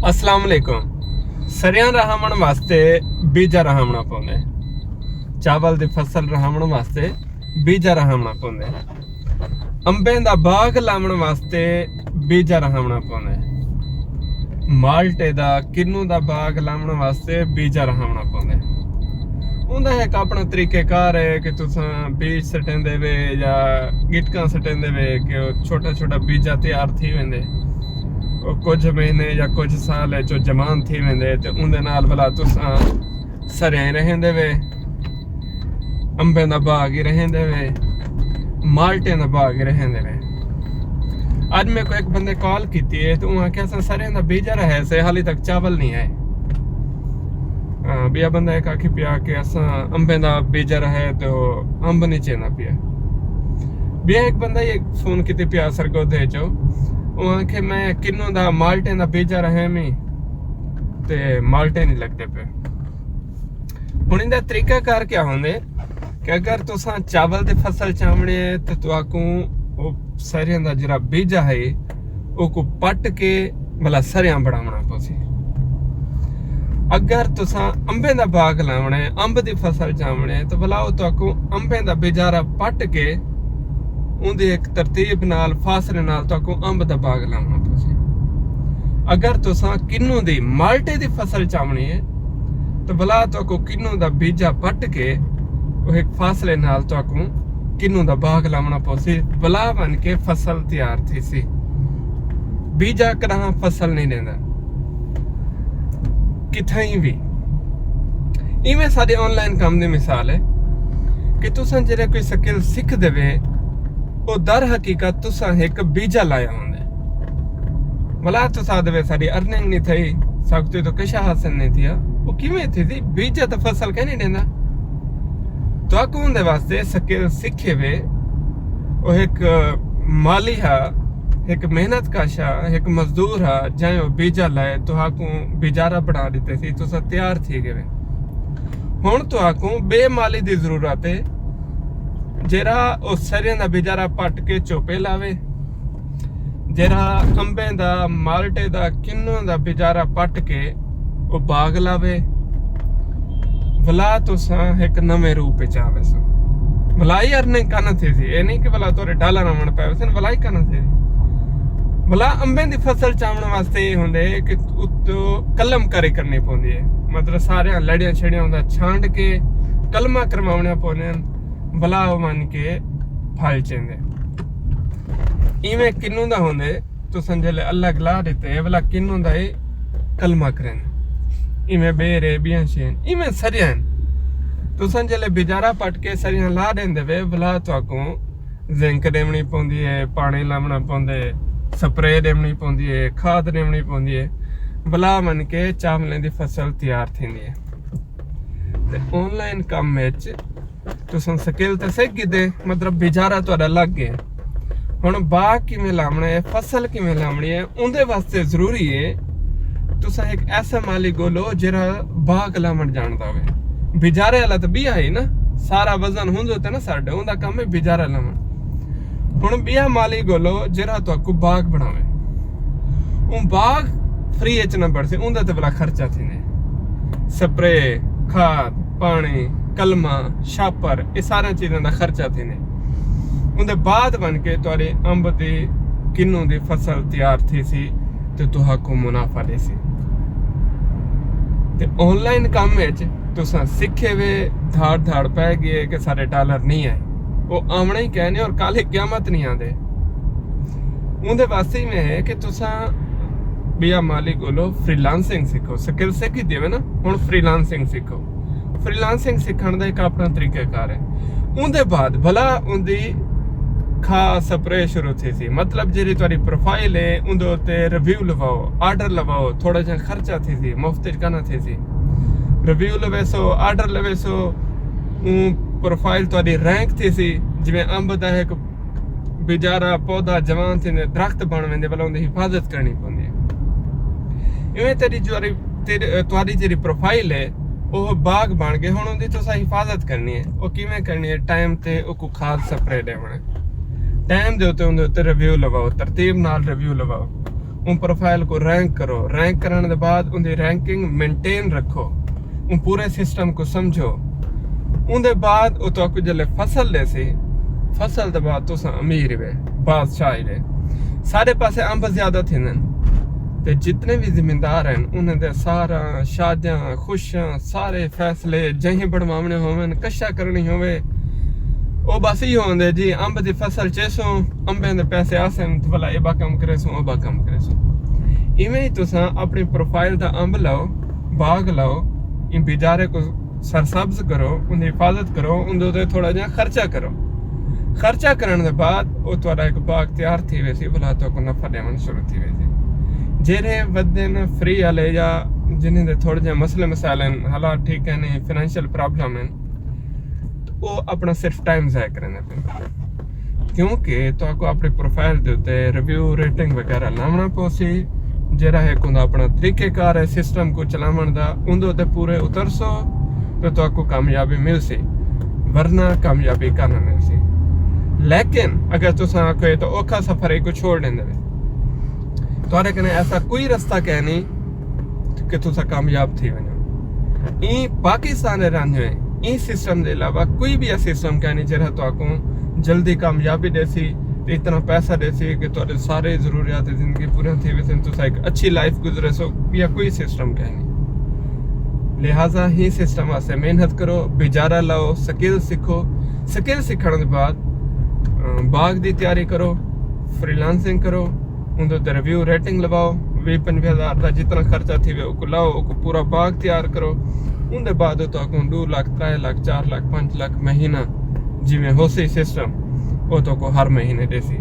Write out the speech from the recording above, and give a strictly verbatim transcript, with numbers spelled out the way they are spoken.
السلام علیکم۔ سریاں رہاوݨ واسطے بیجا رہاوݨا پوندے، چاول دی فصل رہاوݨ واسطے بیجا رہاوݨا پوندے، امبیں دا باغ لاوݨ واسطے بیجا رہاوݨا پوندے، مالٹے دا، کنوں دا باغ لاوݨ واسطے بیجا رہاوݨا پوندے۔ اوندا ہک اپݨا طریقہ کار ہے کہ تساں بیج سٹیندے وے یا گٹکاں سٹیندے وے کہ او چھوٹا چھوٹا بیجا تیار تھی ویندے۔ او کجھ مہینے یا کجھ سال اچ او جوان تھی ویندے تے اوندے نال ولا تساں سریاں ہی رہیندے وے، امبیں دا باغ ہی رہیندے وے، مالٹیں دا باغ ہی رہیندے وے۔ اڄ میکوں ہک بندے کال کیتی ہے تے اوں آکھیا اساں سریاں دا بیجا رہے سے، حالی تک چاول نہیں آئے۔ ہاں، ٻیا بندہ ہک آکھی پیا کہ اساں امبیں دا بیجا رہے تے او امب نہیں چیندا پیا۔ ٻیا ہک بندہ یہ فون کیتے پیا سرگودھے چو، اوں آکھے میں کنوں دا مالٹیں دا بیجا رہے میں تے مالٹے نہیں لگدے پئے۔ ہݨ ایندا طریقہ کار کیا ہوندے کہ اگر تساں چاول دی فصل چاوݨی ہے تے تہاکوں او سریاں دا جیڑھا بیجا ہے اوکوں پٹ کے بھلا سریاں بݨاوݨا پوسی۔ اگر تساں امبیں دا باغ لاوݨا ہے، امب دی فصل چاوݨی ہے تے بھلا او تہاکوں امبیں دا بیجارا پٹ کے اوندی ہک ترتیب نال، فاصلے نال تہاکوں امب دا باغ لاوݨا پوسی۔ اگر تساں کنوں دی، مالٹے دی فصل چاوݨی ہے تے بھلا تہاکوں کنوں دا بیجا پٹ کے او ہک فاصلے نال تہاکوں کنوں دا باغ لاوݨا پوسی، بھلا ون کے فصل تیار تھیسی۔ بیجا کݙاہاں فصل نہیں ݙیندا کتھائیں وی۔ ایویں ساݙے آن لائن کم دی مثال ہے کہ تساں جیڑھے کوئی سکل سکھدے وے، او در حقیقت تساں ہک بیجا لایا ہوندے۔ ولا تساں آہدے وے ساݙی ارننگ نہیں تھئی، ساکوں تاں کشا حاصل نہیں تھیا۔ او کیویں تھیسی؟ بیجا تاں فصل کائنی ݙیندا۔ تہاکوں اوندے واسطے سکل سکھے وے، او ہک مالی ہا، ہک محنت کش ہا، ہک مزدور ہا، جئیں او بیجا لائے، تہاکوں بیجارا بݨا ݙتے سی، تساں تیار تھی ڳئے وے۔ ہݨ تہاکوں ٻئے مالی دی ضرورت ہے، جیڑھا او سریاں دا بیجارا پٹ کے چوپے لاوے، جیڑھا امبیں دا، مالٹے دا، کنوں دا بیجارا پٹ کے او باغ لاوے، ولا تساں ہک نویں روپ اچ آ ویسو۔ ولا ہی ارننگ کن تھیسی، اے نہیں کہ ولا تہاݙے ڈالر آوݨ پئے ویسن، ولا ہی کن تھیسی۔ ولا امبیں دی فصل چاوݨ واسطے اے ہوندے کہ اتوں قلم کاری کرݨی پوندی ہے، مطلب ساریاں لڑیاں چھڑیاں ہوندا چھانڈ کے قلمہ کرواوݨیاں پوندیاں، ولا او ون کے پھل چیندے۔ ایویں کنوں دا ہوندے، تساں جیلے الگ لا ݙتے، اے ولا کنوں دا ہی قلمہ کرن۔ ایویں ٻیر ہے، ٻیاں شین، ایویں سریاں ہن۔ تساں جیلے بیجارا پٹ کے سریاں لا ݙیندے وے، ولا تہاکوں زنک ݙیوݨی پوندی ہے، پاݨی لاوݨا پوندے، سپرے ݙیوݨی پوندی ہے، کھاد ݙیوݨی پوندی ہے، ولا ون کے چاولیں دی فصل تیار تھیندی ہے۔ تے آن لائن کم وچ تساں سکل تے سکھ گھدے، مطلب بیجارا تہاݙا لڳ ڳئے۔ ہݨ باغ کیویں لاوݨا ہے، فصل کیویں لاوݨی ہے، اوندے واسطے ضروری ہے تساں ہک ایسا مالی ڳولو جیڑھا باغ لاوݨ ڄاݨدا ہووے۔ بیجارے والا تاں ٻیا ہے نا، سارا وزن ہوندے تے نا ساݙے، اوندا کم ہے بیجارا لاوݨ۔ ہݨ ٻیا مالی ڳولو جیڑھا تہاکوں باغ بݨاوے۔ اوں باغ فری اچ نہ بݨسے، اوندا تے ولا خرچہ تھیندے۔ سپرے، کھاد، پاݨی، قلمہ، شاپر، اے ساریاں چیزاں دا خرچہ تھیندے۔ اوندے بعد ون کے تہاݙے امب دی، کنوں دی فصل تیار تھیسی تے تہاکوں منافع ݙیسی۔ تے آن لائن کم وچ تساں سکھے وے، دھاڑ دھاڑ پئے ڳئے کہ ساݙے ڈالر نہیں آئے۔ او آوݨے ہی کائنی اور کالے قیامت نہیں آندے۔ اوندے واسطے ایویں ہے کہ تساں ٻیا مالی ڳولو، فری لانسنگ سکھو، سکل سکھ گھدی ہووے نا، ہݨ فری لانسنگ سکھو۔ فری لانسنگ سکھݨ دا ہک اپݨا طریقہ کار ہے۔ اوندے بعد بھلا اوندی کھاد سپرے شروع تھیسی، مطلب جیڑھی تہاݙی پروفائل ہے اوندے اتے ریویو لواؤ، آرڈر لواؤ، تھوڑا جیہا خرچہ تھیسی، مفت اچ کائنی تھیسی۔ ریویو لویسو، آرڈر لویسو، اوں پروفائل تہاݙی رینک تھیسی، جیویں امب دا ہک بیجارا پودا جوان تھیندے، درخت بݨ ویندے، ولا اوندی حفاظت کرݨی پوندی ہے۔ ایویں تیݙی جواری، تیݙی، تہاݙی جیڑھی پروفائل ہے، او باغ بݨ ڳئے، ہݨ اوندی تساں حفاظت کرݨی ہے۔ او کیویں کرݨی ہے؟ ٹائم تے اوکوں کھاد سپرے ݙیوݨا ہے۔ ٹائم دے اتے اوندے اتے ریویو لواؤ، ترتیب نال ریویو لواؤ۔ اوں پروفائل کوں رینک کرو، رینک کرݨ دے بعد اوندی رینکنگ مینٹین رکھو، اوں پورے سسٹم کوں سمجھو۔ اوندے بعد او تہاکوں جلے فصل ݙیسی، فصل دے بعد تساں امیر ہیوے، بادشاہ ہیوے۔ سارے پاسے امب زیادہ تھیندن تے جتنے وی زمیندار ہن انہاں دے ساراں شادیاں خوشیاں سارے فیصلے جہیں بݨواوݨے ہوون، کشا کرݨی ہووے، او بس ایہو ہوندے جی، امب دی فصل چیسوں، امبیں دے پیسے آسن تے بھلا ایبا کم کریسوں، اوبا کم کریسوں۔ ایویں ہی تساں اپݨی پروفائل دا امب لو، باغ لو، ایں بیجارے کوں سرسبز کرو، اوندی حفاظت کرو، اوندے اتے تھوڑا جیہا خرچہ کرو۔ خرچہ کرݨ دے بعد او تہاݙا ہک باغ تیار تھی ویسی، بھلا تہاکوں نفع ݙیوݨ شروع تھی ویسی۔ جیڑھے ودن فری آلے یا جنہیں دے تھوڑے جیہے مسئلے مسائل ہن، حالات ٹھیک ہن، فنانشل پرابلم ہن، تے او اپݨا صرف ٹائم ضائع کریندے پئے۔ کیونکہ تہاکوں اپݨی پروفائل دے اتے ریویو، ریٹنگ وغیرہ لاوݨا پوسی، جیڑھا ہک اوندا اپݨا طریقہ کار ہے سسٹم کوں چلاوݨ دا، اوندے اتے پورے اترسو تے تہاکوں کامیابی ملسی، ورنہ کامیابی کائنی ملسی۔ لیکن اگر تساں آکھو اے تاں اوکھا سفر ہے، کوں چھوڑ ݙیندے وے، تہاݙے کنے ایسا کوئی رستہ کائنی کہ تساں کامیاب تھی ونڄو۔ ایں پاکستان دے رہندے ہوئے ایں سسٹم دے علاوہ کوئی بھی ایسا سسٹم کائنی جیڑھا تہاکوں جلدی کامیابی ݙیسی تے اتنا پیسہ ݙیسی کہ تہاݙے سارے ضروریات زندگی پوریاں تھی ویسن، تساں ہک اچھی لائف گزریسو، یا کوئی سسٹم کائنی۔ لہٰذا ہی سسٹم واسطے محنت کرو، بیجارہ لاؤ، سکل سکھو، سکل سکھݨ دے بعد، اہ، باغ دی تیاری کرو، فری لانسنگ کرو، اوندے تے ریویو ریٹنگ لواؤ، ویہہ پنجویہہ ہزار دا جتنا خرچہ تھیوے اوکوں لاؤ، اوکوں پورا باغ تیار کرو۔ اوندے بعد او تہاکوں ݙو لکھ، ترے لکھ، چار لکھ، پنج لکھ مہینہ جیویں ہوسی سسٹم، او تہاکوں ہر مہینے ݙیسی۔